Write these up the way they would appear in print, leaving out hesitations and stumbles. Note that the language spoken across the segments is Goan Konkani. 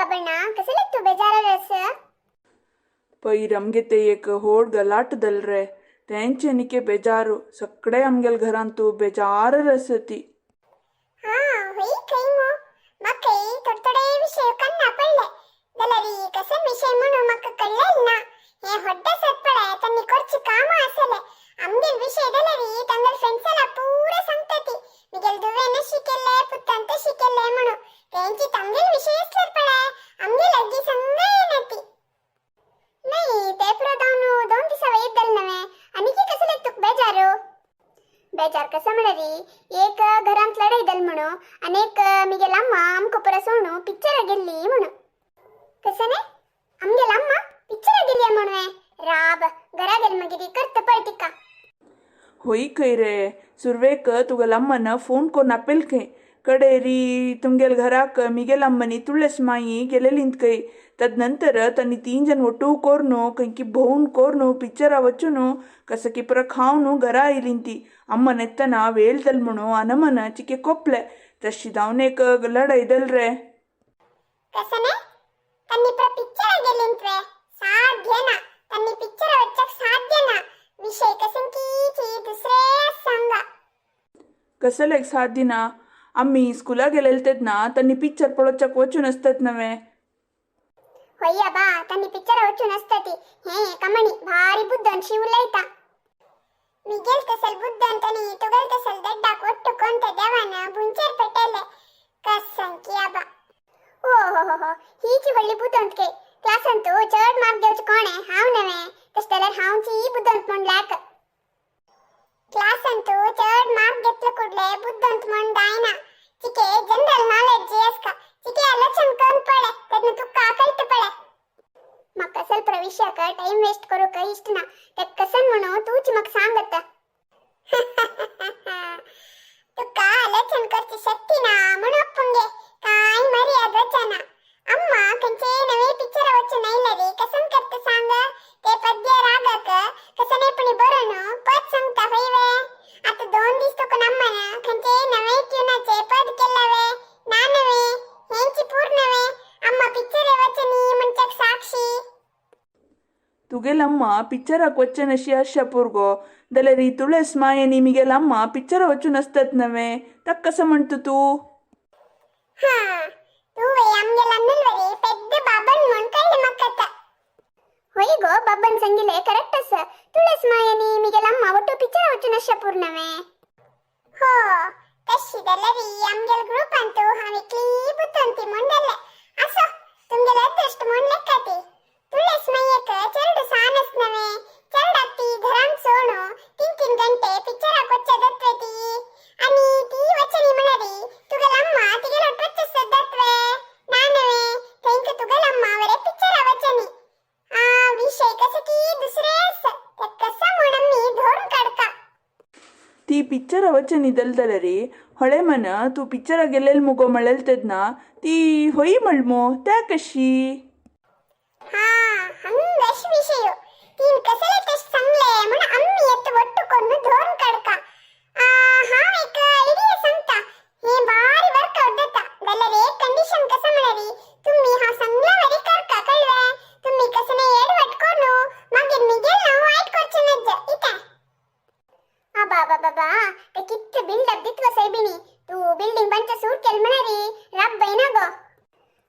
बाबण्णा, कसले तूं बेजारस? पयर आमगे ते एक होड गलाट दल रे, तेंचे निके बेजारू. सगळे आमगेल घरांतू बेजार आसती. हा होय खंय मो, म्हाकाय थोडे थोडे विशय कन्ना पडले जाल्यार कसन विशय म्हणून म्हाका कळ्ळेल ना. हे होड्ड आसत पळय, तांणी करची कामां आसले. आमगेल विशय जाल्यार तांगेल फ्रेंड्साला पुरा सांगता ती, मिगेल दुवेन अशी केल्ले, पुतान तशी केल्ले म्हणून. तेंची तांगेल विशय आसल्यार पळय आमगेल अग्गी संग येना ती. नाही, ते पुरो जावन 2 दिसा वयर जाले नवे, आनीकी कसले तुक बेजारू? बेजार कसं म्हणरी, एक घरांत लढाई जाली म्हणू आनी एक मिगेल अम्मा आमकां पुरा सोडून पिक्चरा गेल्ली म्हणू. कसं नाही, आमगेल अम्मा पिक्चरा गेली म्हणू. राब घरा गेल, मागीर करता पळय तिका. होय खंय रे, सुरवेक तुगेल अम्मन फोन कोन्न आपयल खंय. कडेरी तुमगेल घराक मिगेल अम्मनी तुळस माई गेलेलींत खंय. तदनंतर तांणी तीन जण ಒಟ್ಟು कोर्ನು कंकी भोवन कोर्ನು पिक्चरा वचून कसकी पुरा खावन घरा आयलीं ती. अम्मा ನೆತ್ತನ ವೇಳ್ ದಲ್ म्हणू अनमन चिके कोपले. तशी जावन एक लढाई दल रे. कसं नाही, त्यांनी पुरा पिक्चर गेलींत वे? साध्यना, त्यांनी पिक्चर वच्चाक साध्यना. विषय कसं की दुसरे सांगा. कसलेक साध्यना? आम्ही स्कुला गेलेले तेन्ना तांणी पिक्चर पळोवच्याक वचून आसतात नवे. होय बा, त्यांनी पिक्चर वचून असतती. हे कमणी भारी बुद्धन शी उलयता. मिगेल तसल बुद्धन तनी तुगल तसल दड्डाक ಒಟ್ಟು ಕೊಂತ ದೇವನ ಬುಂಚೇರ್ ಪೆಟ್ಟೆಲೆ ಕಸಂಕಿ ಅಬ. ಓ ಹೋ ಹೋ ಹೋ, ಹೀಚಿ ಹೊಳ್ಳಿ ಬುದ್ಧಂತ್ಕೆ. ಕ್ಲಾಸ್ ಅಂತೂ ಚರ್ಡ್ ಮಾರ್ಕ್ ಗೆಲ್ಚ ಕೋಣೆ ಹಾವ್ ನವೆ. ತಷ್ಟೆಲ್ಲ ಹಾವ್ಚಿ ಬುದ್ಧಂತ್ ಮೊಂಡ್ಲಾಕ್. ಕ್ಲಾಸ್ ಅಂತೂ ಚರ್ಡ್ ಮಾರ್ಕ್ ಗೆತ್ಲ ಕೂಡ್ಲೆ ಬುದ್ಧಂತ್ ಮೊಂಡಾಯ್ನ. ಚಿಕೆ ಜನರಲ್ ನಾಲೆಡ್ಜ್ ಎಸ್ಕ ಚಿಕೆ ಆಲೋಚನ್ ಕನ್ ಪಡೆ, ತದ್ನ ತುಕ್ಕ ಕಲ್ತು ಪಡೆ. ಮಕ್ಕ ಸ್ವಲ್ಪ ವಿಷಯಕ್ಕ ಟೈಮ್ ವೇಸ್ಟ್ ಕರೋಕ ಇಷ್ಟನ. ते कसन म्हणू तूच मग सांगत. तुका आलोचन करची शक्ती ना म्हणून अप्पुंगे काय मर्याद वचना. अम्मा खंयचे नवे पिक्चर वचून आयलरी कसन करता सांग. ते पद्य रागक कसने पुणी बरोवन पद सांगता होय वे. आता 2 दीस तुका नम्मन खंयचे नवे ट्युनाचे पद केल्लवे ना नवे, हेंची पूर्ण वे अम्मा पिक्चर वचनी म्हणच्याक साक्षी. तुगेल अम्मा पिक्चराक वचन अशी आशा पुरगो जाल्यार ही तुळस मायेनी मिगेल अम्मा पिक्चरा वचून आसतात नवे, ताका कसं म्हणटा तूं? हा, तूं आमगेल अन्नलवरी पेद्द बाबन म्हण कळ्ळें म्हाका आतां. होय गो, बाबन सांगिल्लें करेक्ट आसा. तुळस मायेनी मिगेल अम्मा ಒಟ್ಟು ಪಿक्चर वचून आशा पूर्ण. हो, तशी जाल्यार आमगेल ग्रुपांतू हांव एकली बुद्दंती म्हण जालें. आसो, तुमगेले अदृश्ट म्हण लेखा ती. तुळस मायेक चेरडू सान आस नवे. चेरडाक ती घरांत सोडून 3-3 गंटे पिक्चराक वच्चे दत्वे ती. आनी ती वचनी म्हळ्यार तुगेल अम्मा तिगेल वच्चे दत्वे ना नवे. थंयक तुगेल अम्मा वरे पिक्चरा वचनी. आ विषय कसं की दुसरे आसा, ते कसं म्हण आमी धरून काडका. ती पिक्चरा वचनी दल जाल्यार होळे मन तूं पिक्चरा गेलेल मुगो म्हणलेल तेन्ना ती होय म्हणमो त्या कशी? हा, हंगश विषय. तीन कसले तश सांगले म्हण आम्ही येत ಒಟ್ಟು ಕೊಂಡು धरून काडका. आ हांव एक आयडिया सांगता, हे भारी वर्कआउट जाता. जाल्यार एक कंडिशन कसं म्हळ्यार तुम्ही हांव सांगल्या वरी करका, कळ्ळे? तुम्ही कसं एडवट कोनु मागीर मिगेल नांव वायट करचें नज्ज इतें. अबाबाबाबा, ते कित्त बिल्डअप दितलो सायबिणी. तूं बिल्डिंग बांदच्या सूर केल म्हणारी राब बैना गो.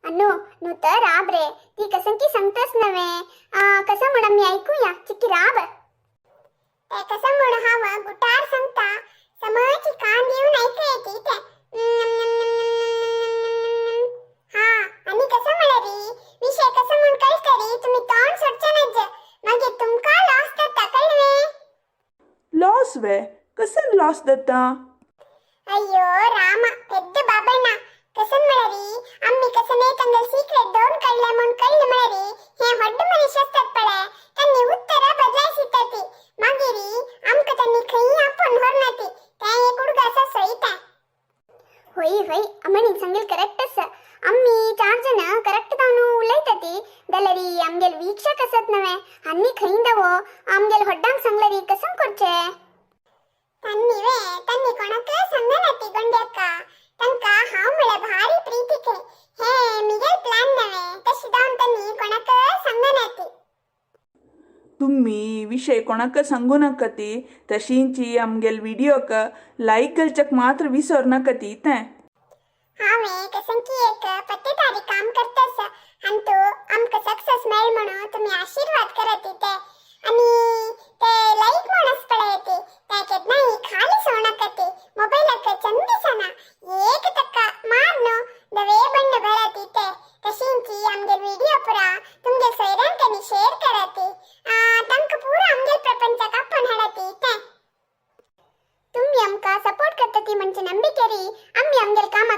अन्नू, न्हू तर राब रे. ती कसं की सांगतास नवे, कसं म्हण आमी ऐकूया. चिक्की राब. ते कसं म्हण हांव गुटार सांगता, समज कान दिवन ऐकूया ते. हा, आनी कसं म्हळ्यार विषय कसं म्हण कळटरी तुमी तोंड सोडचे नज्ज, मागीर तुमकां लॉस जाता, कळ्ळें? लॉस वे? कसन लॉस जाता? ಅಯ್ಯೋ ರಾಮ, ಪೆದ್ದ ಬಾಬಣ್ಣ. ಕಸನ್ म्हळ्यारी आम्ही कसने तांगेल सिक्रेट दोन कळ्ळे म्हण कळ्ळे म्हळ्यारी हे होड्ड मनीस आसतात पळय, तांणी उत्तरां बदलायसिता ती. मागीर आमकां तांणी खंय आपोवन व्हरना ती. तें एक उडगास आसो. होय होय, अम्मणी सांगेल करेक्ट आसा. आम्ही चार जण करेक्ट जावन उलयता ती जाल्यार आमगेल वीक्षक आसत नवे, आनी खंय दावो आमगेल होड्डांक सांगल्यारी कसं करचें? तन्नी वे, तन्नी कोणाक सांगना ती गोंड्याका. तांकां हांव म्हळ्यार भारी प्रीती खंय. हे मिगेल प्लॅन नवे. ही विषय कोणाक सांगू नाकाती. तशींची आमगेल व्हिडिओक लायक घालच्याक मात्र विसर नाकाती तें. हांवें कसंकी एक पत्तेदारी काम करतस आनी तूं आमकां सक्सेस मेळ म्हणून तुमी आशिर्वाद करत ते आनी ते लायक म्हणस पळयती. ते केन्नाय खाली सोडनाकती. मोबायलाक चंद दिसना एक तक्क मारनु दवे बण्ण भरती ते. तशींची आमगेल व्हिडिओ पुरा तुमगे सोयऱ्यांक शेअर करती, तांकां पुरा आमगेल प्रपंचाक आपोवन हाडती ते. तुम्ही आमकां सपोर्ट करता ती म्हणजे नंबिकेरी आम्ही आमगेल कामाक